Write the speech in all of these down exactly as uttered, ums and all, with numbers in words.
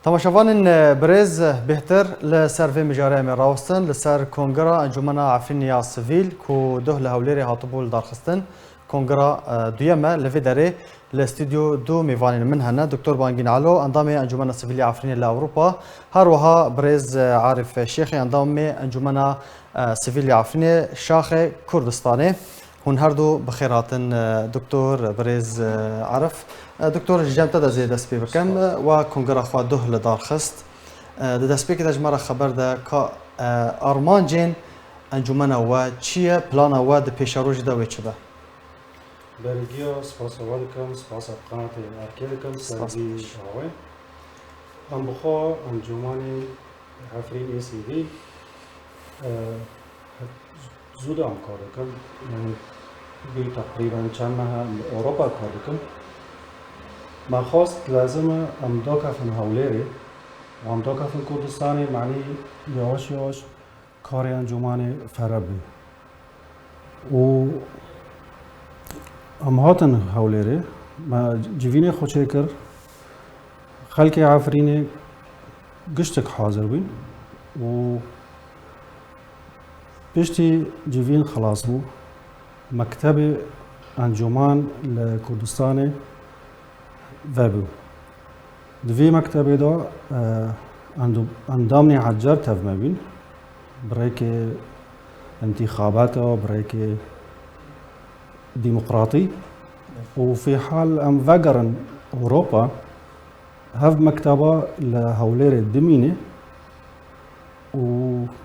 Temaşevanên, e, birêz, e, bêhtir li ser vê mijarê em ê rawestin, li ser Kongera Encûmena Efrînê ya Sivîl ku duh li Hewlêrê hatibû lidarxistin. Kongera, e, duyem e. Li vê derê li Stûdyo du mêvanên min hene, Doktor Bangîn Elo, endamê Encûmena Sivîl ya Efrînê li Ewropa, her wiha birêz, e, Arif Şêxê, endamê Encûmena, e, Sivîl ya Efrînê, Şaxê Kurdistanê. Hûn her du bi xêr hatin, e, Doktor, birêz, e, Arif. E, Doktor, ji cem te de zê dest pê bikim. E, we kongera xwe duh li dar xist. E, di destpêkê de ji me re xeber de ka, e, armancên encûmena we çi ye, plana we di pêşerojê de wê çi be? Bergiya spasa we dikim, spasa qanatê erkê dikim, ser Spas. Vî awê. Em bi xwe encûmanê Efrîn A C V, e, zû de em kar dikin. Yani, bî teqrîben çend meh em li Ewropa kar dikin. Me xwest, lazim e em dakefin Hewlêrê, em dakefin Kurdistanê, manî yawaş yawaş karê encûmanê fere bû. Û em hatin Hewlêrê, me civînê xwe çêkir, xelkê Efrînê giştek hazir bûn û piştî civîn xilas bû, mektebê encûman li Kurdistanê vebû. Di vê mektebê de, e, endo-, endamê hecar tev me bîn, bi rêkê întîxabata, bi rêkê demokratî. Û fîhal em vegerin Ewropa, hev mekteba li Hewlêrê dimîne û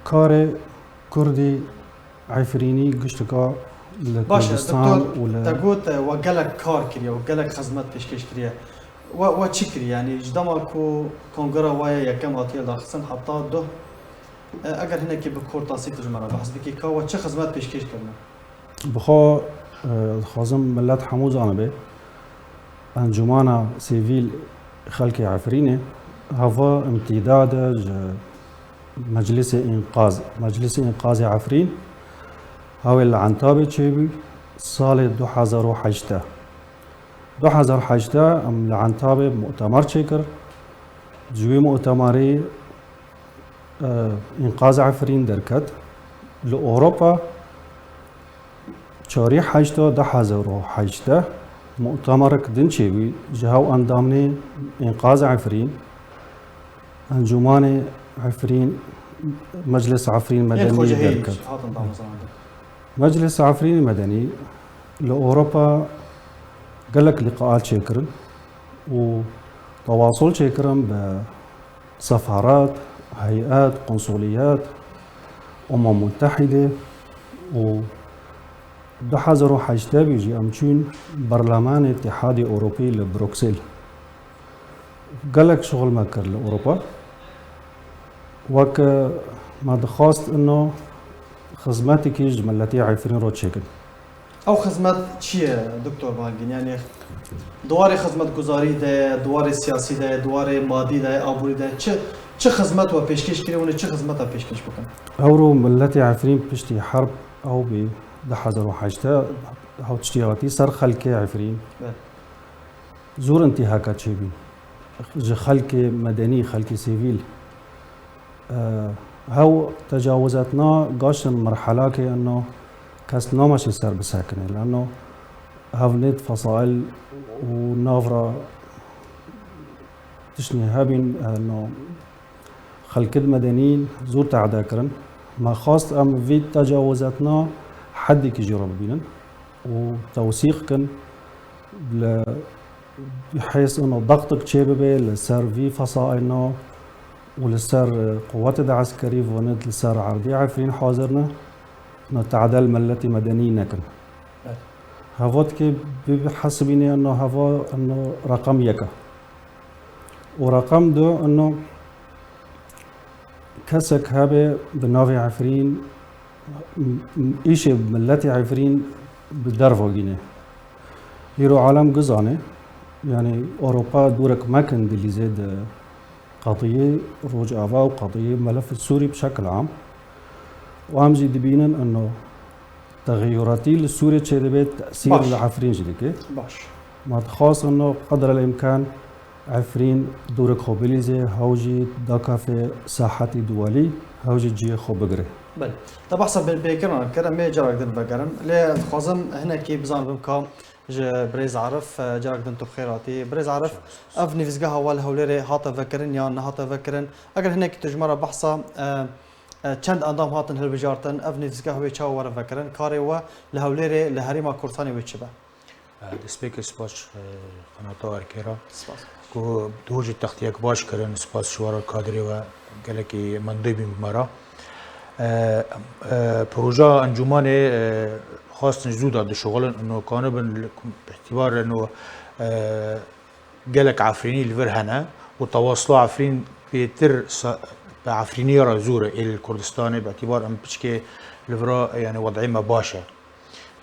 karê Kurdî Efrînî giştika li Baş e, Kurdistan Doktor, û li te got, e, we gelek kar kiriye, we gelek xizmet pêşkêş kiriye. We, we çi kiriye? Yanî ji dema ku kongera we ya yekem hatiye daxistin heta duh, e, eger hinekî bi kurtasî tu ji me re behs bikî, ka we çi xizmet pêşkêş kirine? Bi xwe, e, dixwazim millet hemû zanibe, Encûmana Sivîl Xelkê Efrînê heva îmtîdad e ji Meclisê Înqaz, Meclisê Înqazê Efrîn, hewê li Entabê çêbû salê du hezar û heştê. Du hezar heştê em li Entabê mu'temer çêkir. Ji wî mu'temerî, e, Înqaz Efrîn derket. Li Ewropa çarê heştê du hezar û heştê mu'temerek din çêbû ji hev endamê Înqaz Efrîn, Encûmanê Efrîn, Meclis Efrîn Medenî derket. Meclis Efrîn Medenî li Ewropa gelek liqaat çêkirin û tewasul çêkirin bi sefaret, heyet, konsoliyet, Umem Mutehîde û du hezar û heştê bî jî em çûn Berlemanê Îtihadê Ewropî li Bruksel. Gelek şixul me kir li Ewropa. Wek me dixwast ino xizmetekî ji miletê Efrîn re çêkin. Ew xizmet çi ye, Doktor Bangîn? Yanî di warê xizmetguzarî de ye, di warê siyasî de ye, di warê madî de ye, aborî de ye. Çi, çi xizmet we pêşkêş kiriye, hûn ê çi xizmeta pêşkêş bikin? Ewro miletê Efrîn piştî herb ew bî du hezar û heştê, hew tiştî hatî ser xelkê Efrîn. Be. Zor întîhaka çêbîn. Ji xelkê medenî, xelkê sivîl. E, hew tecawizatna gaştin merhelakê eno kes namaşê ser bisekine. Leno hev nêt fesail û navra tiştnê hebîn, eno xelkid medenî zor tehde kirin. Me xwast em vî tecawizatna heddekî jî re bibînin û tewsîq kin li hês û dextik çê bibe li ser vî fesaîna û li ser, e, quwetê de eskerî vonê li ser erdê Efrîn hazir ne, na tadel miletî medenî nekin. Evet. Heva dike bihesibîne na heva na reqem yek e. Û reqem du na kesek hebe bi navê Efrîn, m-, m-, îşê miletê Efrîn bi derve gîne. Îro alem gizane, yanî Ewropa dorek mekin dilîze di qediyê Rojava û qediyê melefê Sûrî bi şekil am. Û em jî dibînin eno texeyuratî li Sûrê çêdibe, tesîr Baş. Li Efrîn jî dike. Baş. Ma dixwast eno qedrel îmkan Efrîn dûrek xwe bilîzê, hew jî dakafê sahetî duwelî, hew jî cihê xwe bigire. Belê. Te behsa binpêkirinê kir, em ê carak din vegerin. Lê dixwazim hinekî bizanibim ka ji birêz Arif, e, carak din tu bi xêr hatî. Birêz Arif, ev nivîsgeha we li Hewlêrê hate vekirin yan nehate vekirin? Eger hinekî tu ji me re behsa, e, e, çend endam hatin hilbijartin, ev nivîsgeh wê çawa were vekirin? Karê we li Hewlêrê, li Herêma Kurdistanê wê çi be? Destpêkê spas, e, qenata Erkê re. Spas. Ku dû jî textiyek baş kirin, spas ji we re kadrê we gelekî mendû bîn bi me re. E, e, proja encûmanê, e, xwestin zû de dişuxulin, ino kanibin li, bi îtîbar ino, e, gelek Efrînî li vir hene û tewasula Efrîn bêtir sa-, bi Efrînî re zû re ê li Kurdistanê, bi îtîbar em piçkê li vira, yani, wed'ê me baş e.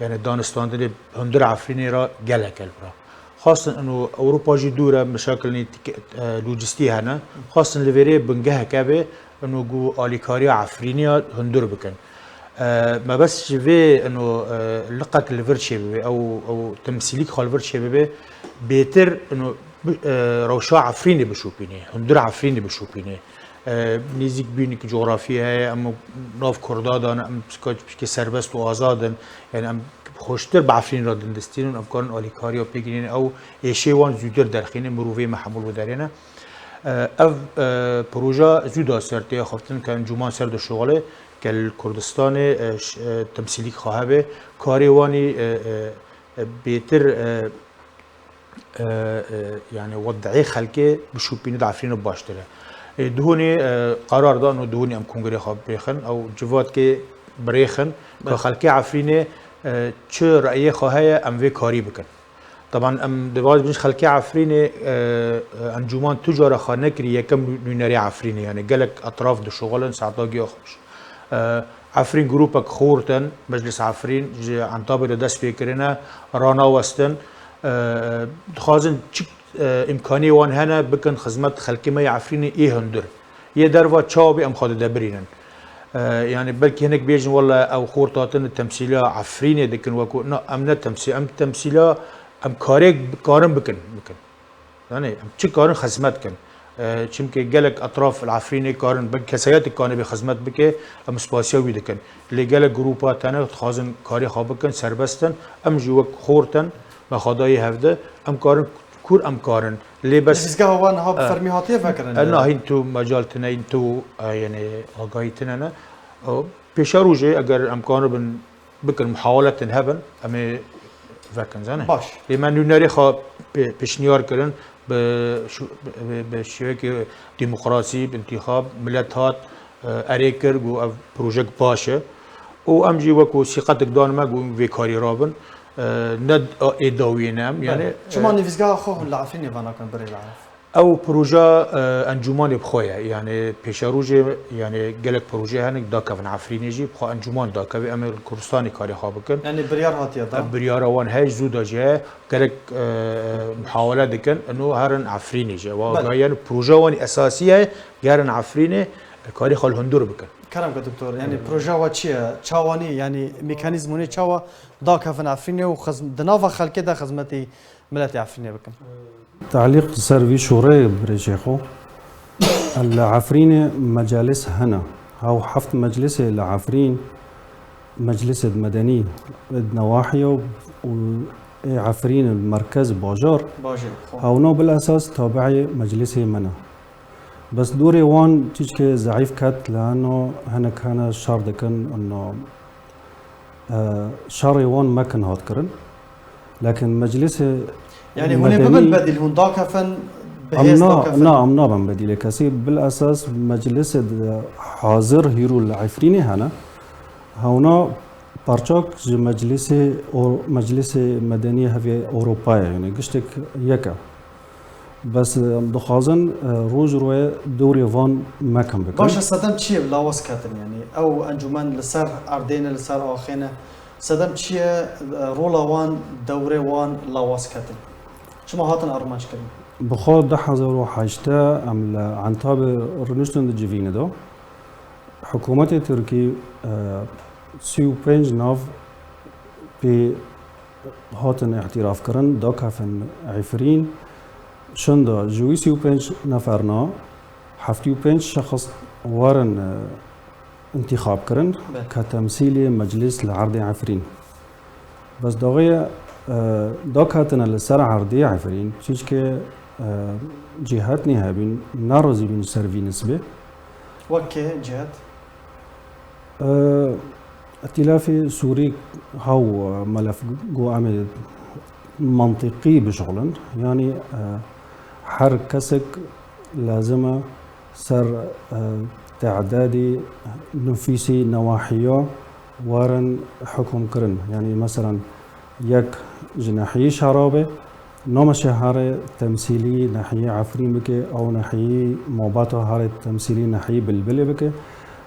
Yani danistandinê hundir Efrînê re gelek e li vira. Xwestin ino Ewropa jî dûr e, meşakilnî tike-, e, lojîstî hene. Xwestin li vêrê bingeheke bê, ino ku alîkariya Efrînê ya hundir bikin. E, me bes ji vê ino, e, liqek li vir çêbibe, ew, ew temsîlîk xwe li vir çêbibe, bêtir ino bi-, e, rewşa Efrînê bişopîne, hundir Efrînê bişopîne. E, nêzîk bînik cografî heye, em nav Kurda de ne, em pişka-, pişkê serbest û azad in. Yani em xweştir bi Efrîn re dindistînin, em karin alîkariya pê girînin, ew êşê wan zûtir derxînin, mirovê me hemû li derê ne. E, ev, e, proje zû da ser tê xweftin ke encûman ser dişuxile, ke li Kurdistanê, e, ş-, e, temsîlîk xwe hebe, karê wanî, e, e, e, bêtir, e, e, e, yani wed'ê xelkê bişopîne di Efrînê baştir e. E, duhunê, e, qerar dan û duhunê em kongrê xwe birêxin, ew civatkê birêxin, ka Belê. Xelkê Efrînê, e, çi reyê xwe heye, em vê karî bikin. Teban em divajin xelkê Efrînê, e, e, encûman tu cara xwe nekirî yekem nû-, nûnerê Efrînê, yani gelek etraf dişuxulin, saeta giya xweş. E, Efrîn grûpek xort in, Meclis Efrîn ji Entabê de dest pê kirine, ranawestin. E, dixwazin çi, e, îmkaniyê wan hene bikin xizmet xelkê me yê Efrînê ê hundir. Yê derva çawa bê em xwe dide birînin. E, yani belkî hinek bêjin, wele ew xort hatin temsîla Efrînê dikin, wekû, na, em ne temsîl, em temsîla, em karê karin bikin, bikin. Yani em çi karin xizmet kin. E, çimkî gelek etraf li Efrînê karin, belkî kesayetê kanê bê xizmet bike, em spasiya wî dikin. Lê gelek grûpa tene dixwazin karê xwe bikin, serbest in. Em jî wek xort in, me xwe dayî hevdi. Em karin, kur em karin. Lê bes Nivîsgeha wan ha bi E, fermî hatiye vekirin. E, na, hîn tu mecal tine, hîn tu, e, yani agahî tine ne. O, pêşerojê eger em karibin bikin, muhawaletên hebin, em ê vekin, zane. Baş. Lê me nûnerê xwe pê-, pêşniyar kirin, bi şu-, bi, bi, bi şêwekê demokrasî, bi întîxab, milet hat, e, erê kir, got ev projek baş e. Û em jî wekû sîqetik dan me, got vê karî rabin. E, ne ê dawiyê ne em, yani, Belê. Çima e, nivîsgeha xwe hûn li Efrînê venakin birê li Arif? Ew proje, e, encûmanê bi xwe ye. Yani pêşerojê, yani gelek proje hene dakevin Efrînê jî, bi xwe encûman dakeve, em ê li Kurdistanê karê xwe bikin. Yani biryar hatiye da? Ev biryara wan heye, zû da jî heye, gerek, e, muhawele dikin, ino herin Efrînê jî. Wa Belê. Yani proje wan esasî ye, gerin Efrînê, e, karê xwe li hundur bikin. Kerem ke doktor, yani proje wa çi ye? Çawa nî, yani mekanîzmûnê çawa dakevin Efrînê û xizm-, di nava xelkê de xizmetî miletê Efrînê bikin? Te'lîq ser vî şûreyê birêjê xwe. Li Efrînê mecalis hene. Hew heft meclisê li Efrîn, meclisê medenî di newahiya û ê Efrîn merkez bajar. Bajar, xwe. Hewna bil esas tabi'ê meclisê me ne. Bes dûrê wan çîçkê zeîf ket, li heno hinek hene şer dikin, ino, e, şerê wan mekin hat kirin. Lakin meclisê Yani hûn ê medenî bibin bedîl, hûn dakefin, bi Em hêz na, dakefin? Na, em nabin bedîlê kesî. Bil esas meclisê de hazir hîrû li Efrînê hene. Hewna parçak ji meclisê, o, meclisê medenî hevê Ewropayê, yani giştek yek e. Bes, em dixwazin, e, roj royê dewrê van mekin bikin. Baş e, sedem çi ye lawaz ketin, yani ew encûmen li ser erdê ne, li ser axê ne? Sedem çi ye, e, rola wan, dewrê wan lawaz ketin? Çima hatin armanc kirin? Bi xwe du hezar û heştê em li Entabê rûniştin di civînê de. Hikûmetê Tirkî, e, sî û pênc nav pê hatin îtirafkirin, dakefin Efrîn, Çinda ji wî sî û pênc neferna heftê û pênc şexs werin, e, intîxab kirin Be. ke temsîlê meclis li erdê Efrîn. Bes daxuya, e, daketine li ser erdê Efrîn, çîçkê, e, cîhetnî hebîn, nerazî bîn ser vî nisbê. Wek kê cîhet? E, Îtîlafê Sûrî haw, e, melef got em ê mantiqî bişuxulin. Yanî, e, her kesek lazim e ser, e, te'dadî nufûsî newahiya werin hukm kirin. Yanî, meselan, yek ji nahiyê Şerabê, name şeharê temsîlî nahiyê Efrîn bike, ew nahiyê mabata harê temsîlî nahiyê Bilbilê bike.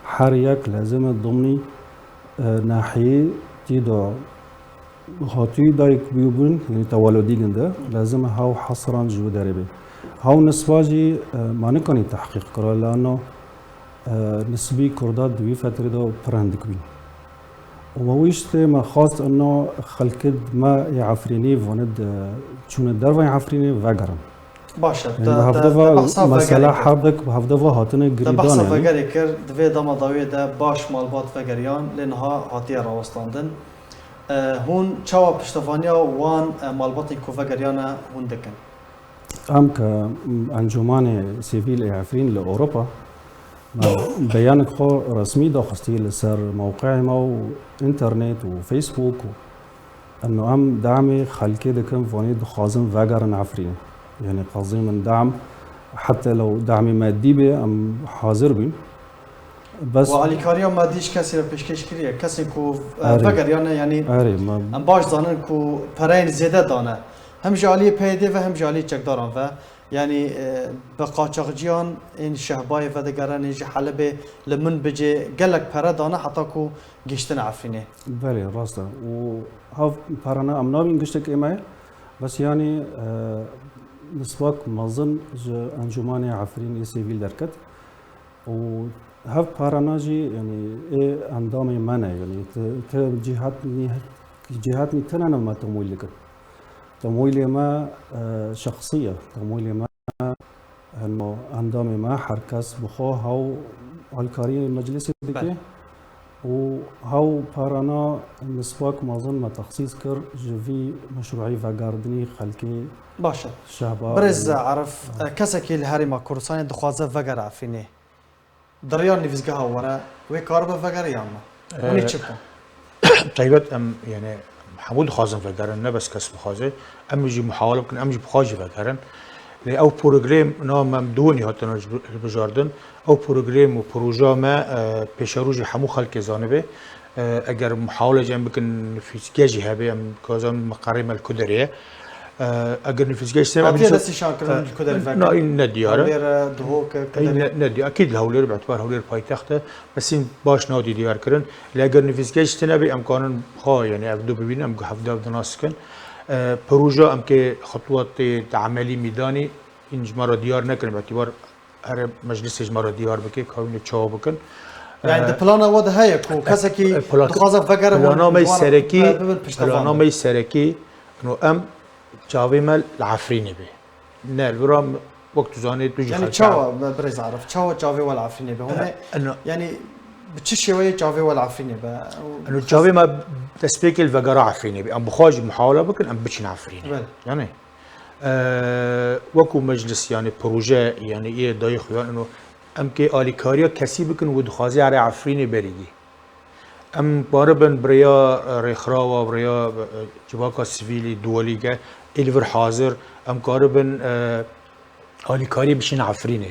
Her yek lazim e dimnî, e, nahiyê tî de hatûyî dayik bûbûn, yanî tewelodî ginde, lazim e haw hesran ji wî derê bê. Haw nisba jî, e, ma nikanî tehqîq kira, lano, e, nisbî Kurda di wî fetrê de pir hindik bîn. Û me wî ji tê me xwest ino xelkê me ê Efrînî vonê di çûne dervayê Efrînê vegerin. Baş e, Yanî te, bi te, hevdeva te behsa mesela vegerê kir. Herdek bi hevdeva hatine Te behsa girîdanê. Vegerê kir, di vê dema dawiyê de baş malbat vegeriyan, lê niha hatiye rawestandin. E, hûn çawa piştevaniya wan, e, malbatên ku vegeriyane hûn dikin? Em ke, m, Encûmanê Sivîl ê Efrîn li Ewropa, me beyanek xwe resmî daxistî li ser mewqeyê me û înternet û Facebook û eno em demê xelkê dikin, vanê dixwazin vegerin Efrînê. Yanî qazê min dem, heta lew demê me dî bê, em hazir bîn. Bes Û alîkariya madî ji kesî re pêşkêş kiriye. Kesên ku, e, Erê. Vegeriyane, yanî Erê, me em baş zanin ku pereyên zêde dane. Hem ji aliyê P Y D ve hem ji aliyê çekdaran ve. Yanî, e, bi qaçaxciyan ên Şehbayê vedigerin, ên ji Helebê li Minbicê gelek pere dane heta ku gihiştine Efrînê. Belê, rast e. Û hev perane em nabîn giştek ê me ye. Bes yanî, e, nisbak mezin ji Encûmanê Efrînê Sivîl derket. Û hev parana jî, yanî, ê endamê me ne, yanî, ti, ti cîhatnî, cîhatnî tine ne me temwîl dikin. Temwîlê me, e, şexsî ye. Temwîlê me, eno, endamê me, her kes bi xwe hew alîkariyê meclisê dike. Belê. Û hew parana nisbak mezin me texsîs kir ji vî meşrûî vegerdinî xelkê Baş e. Şehba Birêz û Erif, e, kesekî li Herêma Kurdistanê dixwaze vegere Efrînê. Di riya nivîsgeha we re wê karibe vegere yan na? Hûn ê Ee, çi bikin? Taybet em, yani, hemû dixwazin vegerin, ne bes kes dixwaze. Em jî muhawele bikin, em jî bi xwe jî vegerin. Lê ew program, na me em duwinî hatine hilbijardin. Ew program û proja me, e, pêşerojê hemû xelkê zanibe. E, eger muhawele jî em bikin, nifîsgeh jî hebe, em dixwazin meqerê me li ku derê ye. E, eger nifîsgeh jî Hatiye em destnîşankirin li ku derê veke? Na, in ne diyar e. Hewlêr e, Duhok e, ku Ey, derê? Ne, ne diyar. Ekîd li Hewlêr, bi itibar Hewlêr paytext e. Bes in baş nadî diyar kirin. Lê eger nifîsgeh jî tine be, em kanin xwe, yani ev du bibînin, em hevde ev dinas dikin. E, proja em kê xitwatê te emelî mîdanî, in ji me re diyar nekirin, bi itibar here meclisê ji me re diyar bike, ka hûn ê çawa bikin. Yani E, di plana we de heye ku e, kesekî e, plan-, dixwaze vegere plana me ji wan serekî, re bibin piştevan plana bin. Me serekî, ino em çavê me li Efrînê be. Ne, li vir a wek tu zanî, tu jî Yani xelk çawa, e, birêz Arif, çawa çavê we li Efrînê be? Hûn ê, E, eno. Yani bi çi şêweyê çavê we li Efrînê be? Eno çavê me destpêkê li vegera Efrînê be. Em bi xwe jî muhawele bikin, em biçin Efrînê. Belê. Yani, e, wekû meclis, yani proje, yani yê dayî xuya, eno em kê alîkariya kesî bikin, wê dixwaze here Efrînê berî dî. Em karibin bi rêya, e, rêxirawa, bi rêya, e, civaka sivîlî, duwelî ke ê li vir hazir, em karibin, e, alîkariyê bişîne Efrînê.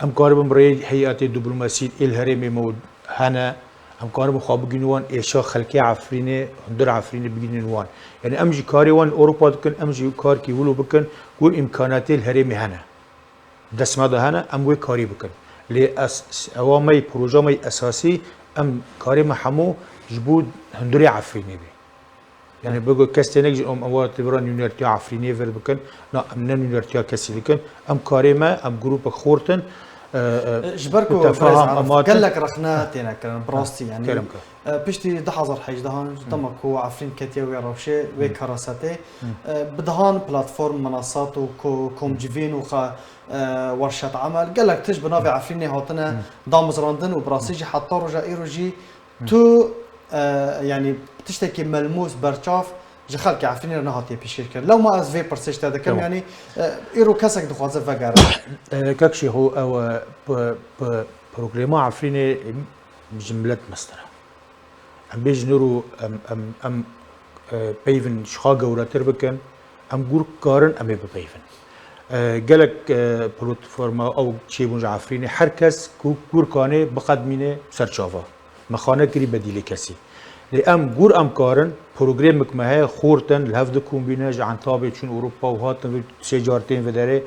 Em karibin bi rêyê heyetê diplomasî ê li herêmê me hene, em karibin xwe bigihînin wan êşa xelkê Efrînê, hundir Efrînê bigihînin wan. Yani em jî karê wan li Ewropa dikin, em jî karkî wilo bikin, ku îmkanatê li herêmê hene. Dest me de hene, em wê karî bikin. Lê es-, ewa me yî, proja me yî esasî, em karê me hemû ji bo hundirê Efrînê bê. Yani, bego kes tênek jî em, em wa tevra nûnertiya Efrînê vir bikin, na, em ne nûnertiya kesî dikin. Em karê me, em grûpek xort in, E, e, Ji ber ku tefaham birêz Arif, gelek rexne têne kirin, bi rastî, yanî, kerem kir. E, piştî du hezar hejdehan, ji dema ku Efrîn ketiye wê rewşê, wê karasetê, e, bi dehan platform, menasat û ko-, komcivîn û xe-, e, werşet emel, gelek tişt bi navê Efrînê hatine damezrandin û bi rastî jî heta roja îro jî tu, e, yanî tiştekî melmûs, berçav ji xelkê Efrînê re nehatiye pêşkêş kirin. Lewma ez vê pirsê ji te dikim, Tamam. yanî, e, îro kesek dixwaze vegere. E, Kek Şêxo, ew, e, p-, p-, problema Efrînê ji milet mestir e. Em bêjin îro em, em, em, e, peyvin ji xwe gewretir bikin, em gûr karin em ê bipeyvin. E, gelek, e, platforma ew çêbûn ji Efrînê, her kes ku gûr kanê biqedmîne ser çava. Me xane kirî bedîlê kesî. Lê em gûr em karin, programek me heye, xortin, li hev dikombîne, ji Entabê çûn Ewropa û hatin vir sê car tên vê derê.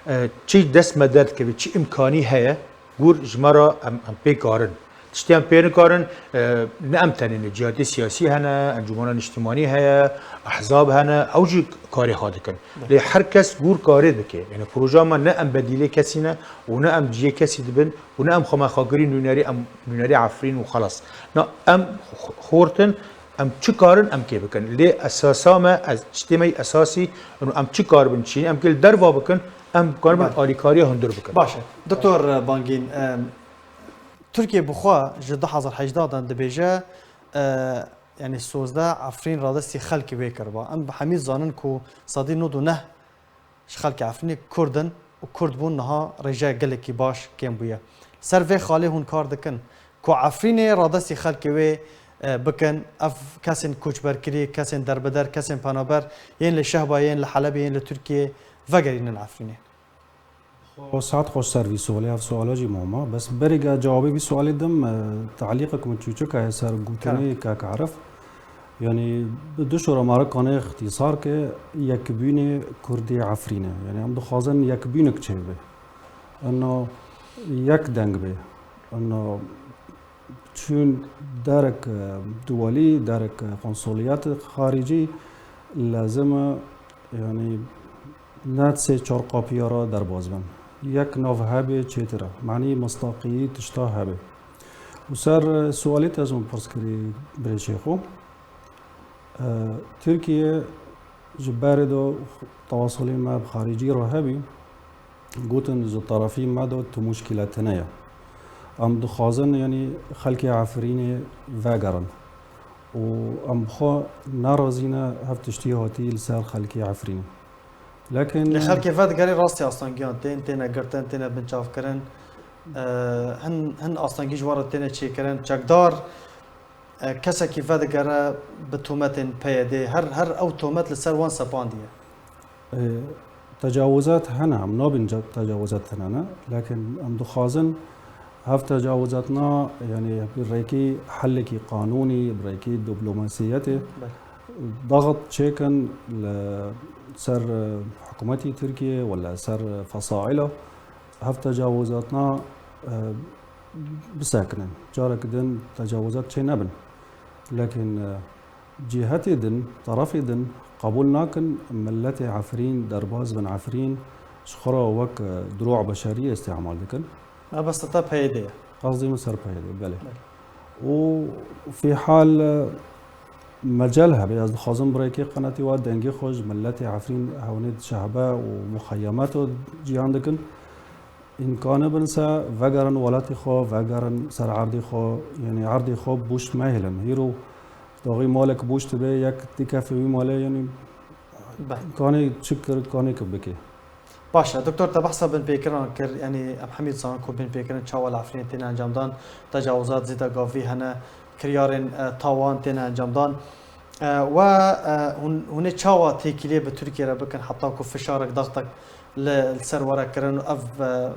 E, çi dest me derdikeve, çi îmkanî heye, gûr ji me re em, em pê karin. Tiştê em pê nikarin, e, ne em tenê ne, cihatiya siyasî hene, encûmena niştimanî heye, ehzab hene, ew jî karê xwe dikin. Lê her kes gûr karê dike. Yani proja me ne em bedîlê kesî ne û ne em cihê kesî dibin û ne em xwe me xwe kirî nûnerî, em nûnerî Efrîn û xelas. Na, em x-, xortin, em çi karin em kê bikin. Lê esasa me, ez, tiştê me yî esasî, û em çi karibin çînî, em kê li derva bikin, em karibin Belê. alîkariya hundir bikin. Baş e. Doktor Bangîn, em, Tirkiye bi xwe ji du hezar hejdeh de dibêje, e, yanî sozdeh Efrîn radestî xelkê wê kiriba. Em bi hemî zanin ku sedî nod û neh ji xelkê Efrînê Kurd in û Kurd bûn niha rêjeya gelekî baş kêm bûye. Ser vê xalê hûn kar dikin ku Efrînê radestî xelkê wê, e, bikin, ev kesên koçberkirî, kesên derbeder, kesên penaber yên li Şehba, yên li Helebê, yên li Tirkiyê vegerînin Efrînê. Xwe saet xweş ser vî sualê, ev suala jî muhim e. Bes berê ge cewabê vî sualê dim, e, te'lîqek min çûçik heye ser gotinê Kerem. Kak Arif. Yanî bi du şora me re kanê ixtîsar ke yekbûnê Kurdê Efrînê. Yanî em dixwazin yekbûnek çêbe. Eno yek deng be. Eno çûn derek, e, duwelî, derek, e, konsoliyet xaricî lazim e, yanî ne sê çar qapiya re derbas bin. Yek nav hebe çêtir e. Manî mistaqiyî tişta hebe. Û ser, e, sualê te ez min pirs kirî birê Şêxo. E, Tirkiye ji berê de tewasulê me bi xaricî re hebî, gotin ji terefî me de tu muşkîle tune ye. Em dixwazin, yanî xelkê Efrînê vegerin. Û em bi xwe nerazî ne hev tiştî hatî li ser xelkê Efrînê. Lekin Lê xelkê vedigerê rastî astangiyan tên, têne girtin, têne binçavkirin. E, hin, hin astengî ji we re têne çêkirin. Çekdar, e, kesekî vedigere bi tometên P Y D. Her, her ew tomet li ser wan sepandiye. E, tecawizat hene, em nabin ca-, tecawizat hene ne. Lekin em dixwazin hev tecawizatna, yanî bi rêkî helekî qanûnî, bi rêkî diplomasiyetê Belê. daxit çêkin li ser, e, hikûmetî Tirkiye wala ser, e, fesaîla hev tecawizatna, e, bisekinin. Carek din tecawizat çê nebin. Lekin, e, cihetê din, terefê din qebûl nakin miletê Efrîn derbas bin, Efrîn ji xwe re wek, e, dirû beşerî îstîmal dikin. Mebesta te P Y D ye? Qasdê min ser P Y D, belê. Belê. Û fî hal, e, mecel hebe, ez dixwazim bi rêkê qenatî we dengê xwe ji miletê Efrîn hewnê şehbe û muxeyemet û ciyan dikin. Îmkanê bin se vegerin welatê xwe, vegerin ser erdê xwe, yanî erdê xwe bûş mehêlin. Hîro daxî malek bûş dibe, yek dikeve wî malê, yanî Be. kanê çi kir, kanê ki bike. Baş e, doktor, te behsa binpêkiran kir, yanî em hemî dizanin ku binpêkirin çawa li Efrînê têne encamdan, tecawizat zêde gavî hene, kiryarên, e, tawan têne encamdan. E, we, e, hûn, hûn ê çawa têkiliyê bi Tirkiye re bikin heta ku fişarek daxtek li, li ser were kirin û ev, e,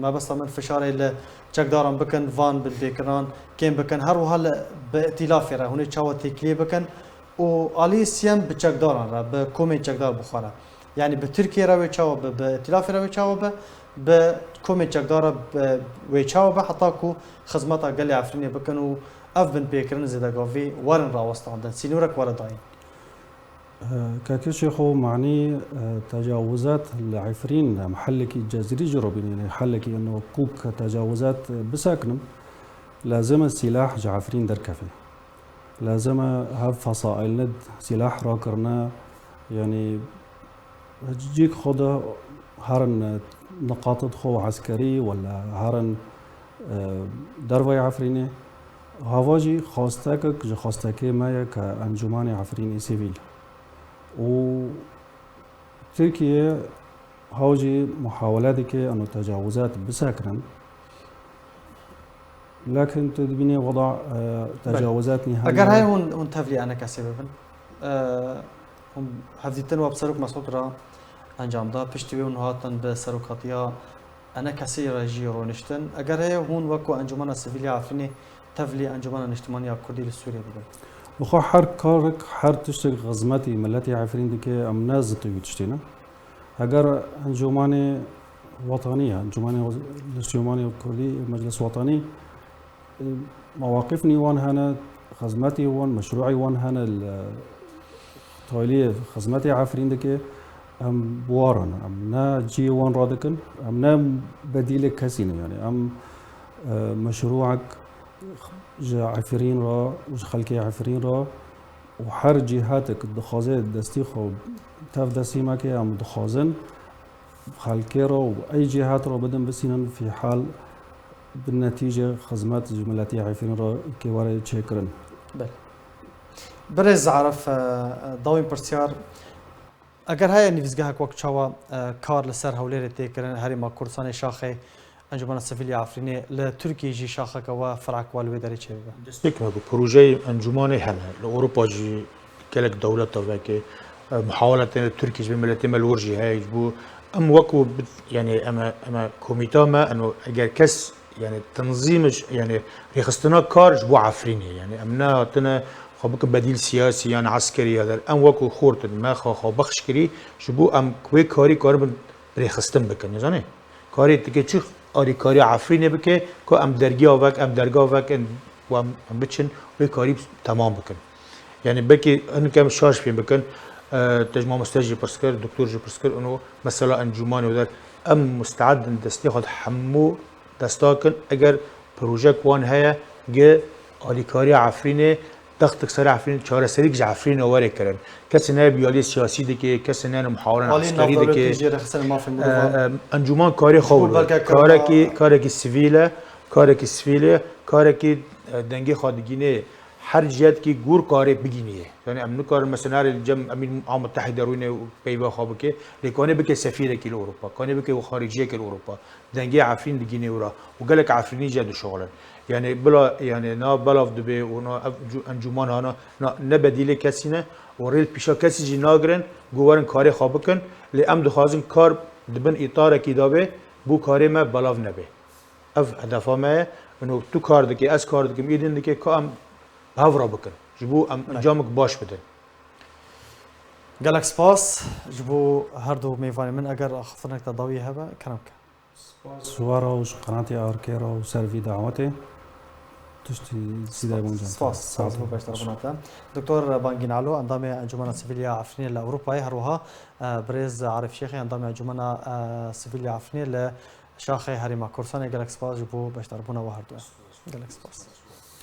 mebesta min fişarê li çekdaran bikin, van binpêkirinan kêm bikin, her wiha li, bi îtîlafê re hûn ê çawa têkiliyê bikin û alî siyem bi çekdaran re, bi komên çekdar bi xwe re. Yanî bi Tirkiye re wê çawa be, bi îtîlafê re wê çawa be, bi komên çekdar re be, wê çawa be, heta ku xizmeta gelê Efrînê bikin û ev binpêkirin zêdegavî werin rawestandin, sînorek were dayîn. Kekê Şêxo, manî, e, tecawizat li Efrîn, em helekî cezîrî jî re bînin, helekî eno kûk tecawizat bisekinin, lazim e sîlah ji Efrîn derkeve. Lazim e hev fesaîl ne sîlah rakirine, yanî cîk xwe de herin niqatit xwe eskerî wala herin, e, dervayê Efrînê. Hava jî xwestekek ji xwestekê me ye ke Encûmanê Efrînê Sivîl. Û Tirkiye haw jî muhawele dike eno tecawizat bisekirin. Lekin tu dibînî weda, e, Belê. tecawizat nî hene. Eger heye hûn, hûn tevlî enekesê bibin, e, hûn hevdîtin we bi Serok Mesûd re encam da, piştî wê hûn hatin bi serokatiya enekesê re jî rûniştin. Eger heye hûn wek ku Encûmena Sivîl ya Efrînê tevlî Encûmena Niştimanî ya Kurdî li Sûriyê bibin. Bi xwe her karek, her tiştek xizmetî miletê Efrîn dike, em ne zitî wî tiştê ne. Heger Encûmanê Wetanî ya, Encûmanê Niştimanê Kurdî, Meclis Wetanî, e, mewaqif nî wan hene, xizmetî wan, meşrûî wan hene li Taliyê xizmetê Efrîn dike, em bi wan re ne. Em ne cihê wan radikin, em ne bedîlê kesî ne. Yanî em, e, meşrûek ji Efrîn re, ji xelkê Efrîn re û her cîhetek dixwaze destî xwe tev destî me ke, em dixwazin xelkê re û ey cîhet re bidin, bisînin fî hal bi netîce xizmet ji miletî Efrîn re ke were çêkirin. Belê. Birêz Arif, e, dawîn pirsyar, eger heye nivîsgehek wek çawa, e, kar li ser Hewlêrê tê kirin, Herêma Kurdistanê şaxê Encûmena Sivîl ya Efrînê, li Tirkiyê jî şaxeke we, firak we li wê derê çêbibe? Destpêk me ku projeyê encûmanê hene, li Ewropa jî gelek dewleta veke, e, muhawela têne, Tirkiyê jî, miletê me li wir jî heye, ji bo em wekû bi-, yanî em e, em e komîta me, eno eger kes, yanî tenzîm, yanî rêxistina kar ji bo Efrînê, yanî em nehatine xwe bikin bedîl siyasî yan eskerî ya der. Em wekû xort in, me xwe, xwe bexş kirî, ji bo em wê karî karibin rêxistin bikin, nizanî? Karê dike çi alîkariya Efrînê bike, ku em dergiya vek, em derga vek in, ku em, em biçin, wê karî temam bikin. Yanî belkî hinek em şaş fêm bikin, e, te ji mamoste jî pirs kir, doktor jî pirs kir, û mesela encûmanê der, em musteed in destê xwe di hemû desta kin, eger projek wan heye, gi alîkariya Efrînê, textik ser Efrîn, çareserîk ji Efrînê were kirin. Kesê ne biyaliyê siyasî dike, kesê ne muhawelen Alî eskerî navdewletî dike. Jî rêxistinê mafê mirovan. E, e, encûman karê xwe Ji bo wilo. belke Karekî, kirina karekî sivîl e, karekî sivîl e, karekî, e, dengê xwe digînê. Her cihetkî gûr karê bigînî ye. Yani em nikarin mesela nerê cem Emîn a Mutehîde rûnê û peyva xwe bike. Lê kanê bike sefîrekî li Ewropa, kanê bike xariciyekî li Ewropa. Dengê Efrîn digînê wira û gelek Efrînî jê dişoxilin. Yani bila, yani na belav dibe û na ev cu-, encûman hana, na, ne bedîlê kesî ne û rê li pîşa kesî jî nagirin, ku werin karê xwe bikin. Lê em dixwazin kar di bin îtarekî de be, bo karê me belav nebe. Ev hedefa me ye. Ino tu kar dikê, ez kar dikim, ê din dike, ka em bi hev re bikin. Ji bo em Belê. encamik baş bidin. Gelek spas ji bo her du mêvanê min. Eger axiftinek te dawî hebe, kerem ke. Spas we re û ji qenatê Arkê re û ser vî dawetê. Tiştî zîde Spas, bûn can. spas, Sağ spas bo olun. beşdarbûna te. Doktor Bangîn Alo, endamê Encûmena Sivîl ya Efrînê li Ewropayê, her wiha, e, birêz Arif Şêxê, endamê Encûmena, e, Sivîl ya Efrînê li Şaxê Herêma Kurdistanê. Gelek spas ji bo beşdarbûna we her du. Gelek spas.